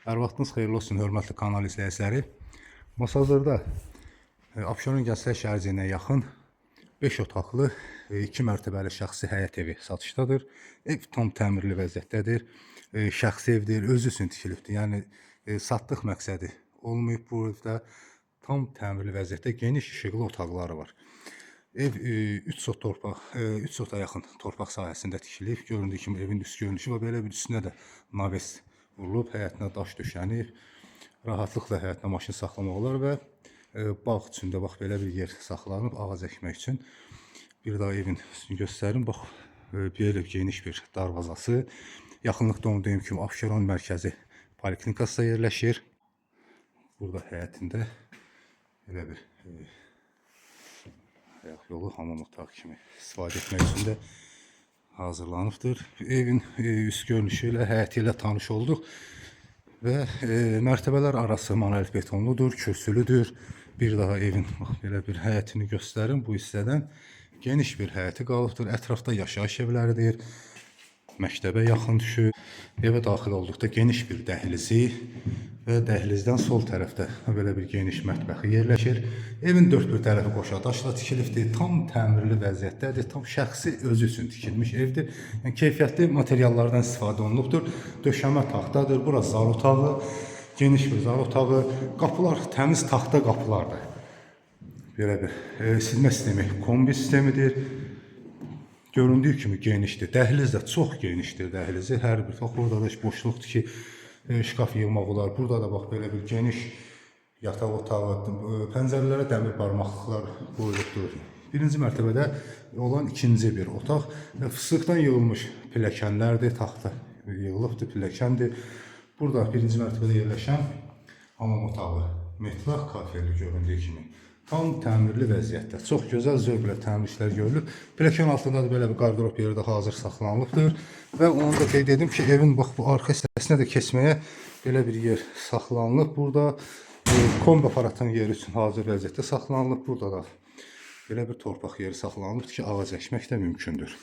Hər vaxtınız xeyirli olsun, hörmətli kanal izləyiciləri. Masazırda Abşeron Gənclər şəhərciyinə yaxın 5 otaqlı, 2 mərtəbəli şəxsi həyət evi satışdadır. Ev tam təmirli vəziyyətdədir. Şəxsi evdir, özü üçün tikilibdir. Yəni satdıq məqsədi olmayıb bu evdə. Tam təmirli vəziyyətdə geniş işıqlı otaqları var. Ev 3 sot torpaq, 3 sota yaxın torpaq sahəsində tikilib. Göründüyü kimi evin üst görünüşü və belə bir üstünə də naves vurulub, həyətinə daş döşənib. Rahatlıqla həyətinə maşın saxlamaq olar və bağ üçün də bax belə bir yer saxlanıb ağac əkmək üçün. Bir daha evin üstünü göstərim. Bax, belə geniş bir darvazası. Yaxınlıqda onu deyim kimi Abşeron mərkəzi poliklinikası da yerləşir. Burada həyətində belə bir ayaq yolu hamam otağı kimi istifadə etmək üçün də hazırlanıbdır. Evin üst görünüşü ilə, həyəti ilə tanış olduq və mərtəbələr arası monolit betonludur, kürsülüdür. Bir daha evin bax belə bir həyətini göstərim bu hissədən. Geniş bir həyəti qalıbdır. Ətrafda yaşayış evləridir. Məktəbə yaxın düşür. Evə daxil olduqda geniş bir dəhlizi və dəhlizdən sol tərəfdə belə bir geniş mətbəxi yerləşir. Evin dörd bir tərəfi qoşa daşla tikilibdir. Tam təmirli vəziyyətdədir. Tam şəxsi özü üçün tikilmiş evdir. Yəni keyfiyyətli materiallardan istifadə olunubdur. Döşəmə taxtadır. Bura zal otağı, geniş bir zal otağı. Qapılar təmiz taxta qapılardır. Belə bir isidmə sistemi kombi sistemidir. Göründüyü kimi genişdir. Dəhliz də çox genişdir dəhlizi. Hər bir bax burada da boşluqdur ki, şkaf yığmaq olar. Burada da bax belə bir geniş yataq otağı, pəncərələrə dəmir barmaqlıqlar qoyulubdur. Birinci mərtəbədə olan ikinci bir otaq. Fıstıqdan yığılmış pilləkənlərdir, taxta yığılıbdır, pilləkəndir. Burada birinci mərtəbədə yerləşən hamam otağı metlaq kafelli göründüyü kimi. Tam təmirli vəziyyətdə. Çox gözəl zövqlə təmir işlər görülüb. Pilləkən altında da belə bir qardırop yeri də hazır saxlanılıbdır. Və onu da qeyd edim ki, evin bax bu arxa hissəsinə də keçməyə belə bir yer saxlanılıb. Burada kombi aparatının yeri üçün hazır vəziyyətdə saxlanılıb. Burada da belə bir torpaq yeri saxlanılıbdır ki, ağac əkmək də mümkündür.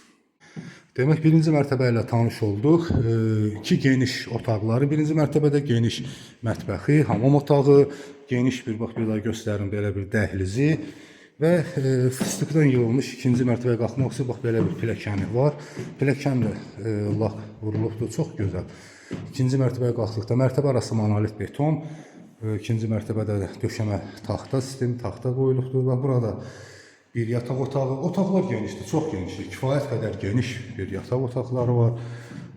Demək, birinci mərtəbə ilə tanış olduq. İki geniş otaqları, birinci mərtəbədə geniş mətbəxi, hamam otağı, geniş bir bax bir daha göstərim belə bir dəhlizi və fıstıqdan yığılmış ikinci mərtəbəyə qalxmaq üçün bax belə bir pilləkəni var. Pilləkən də lak vurulubdur, çox gözəl. İkinci mərtəbəyə qalxdıqda mərtəbə arası monolit beton, ikinci mərtəbədə də döşəmə taxta sistemi, taxta qoyulubdur və burada bir yataq otağı. Otaqlar genişdir, çox genişdir. Kifayət qədər geniş bir yataq otaqları var.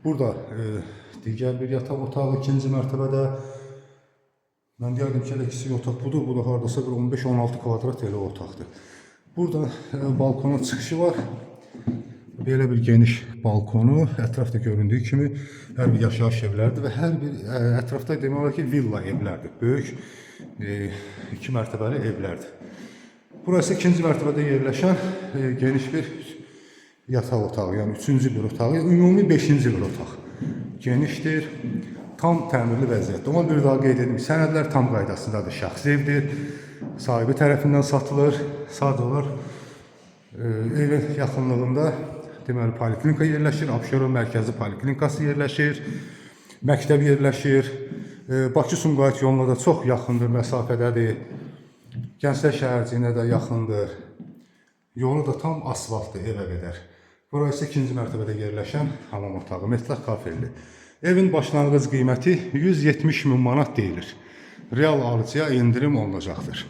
Burada digər bir yataq otağı ikinci mərtəbədə. Mən deyərdim ki, elə kiçik otaq budur. Bu da hardasa bir 15-16 kvadrat elə otaqdır. Burada balkona çıxışı var. Belə bir geniş balkonu, ətrafda göründüyü kimi hər bir yaşayış evlərdir və hər bir ətrafda demək olar ki, villa evlərdir. Böyük iki mərtəbəli evlərdir. Burası ikinci mərtəbədə yerləşən geniş bir yataq otağı, yəni üçüncü bir otağı, ümumi beşinci bir otaq. Genişdir, tam təmirli vəziyyətdə. Amma bir daha qeyd edim, sənədlər tam qaydasındadır, şəxsi evdir. Sahibi tərəfindən satılır. Sadə olaraq evin yaxınlığında deməli poliklinika yerləşir, Abşeron mərkəzi poliklinikası yerləşir, məktəb yerləşir. Bakı-Sumqayıt yoluna da çox yaxındır, məsafədədir. Gənclər şəhərciyinə də yaxındır. Yolu da tam asfaltdır evə qədər. Bura isə ikinci mərtəbədə yerləşən hamam otağı, metlaq kafelli. Evin başlanğıc qiyməti 170 min manat deyilir. Real alıcıya endirim olunacaqdır.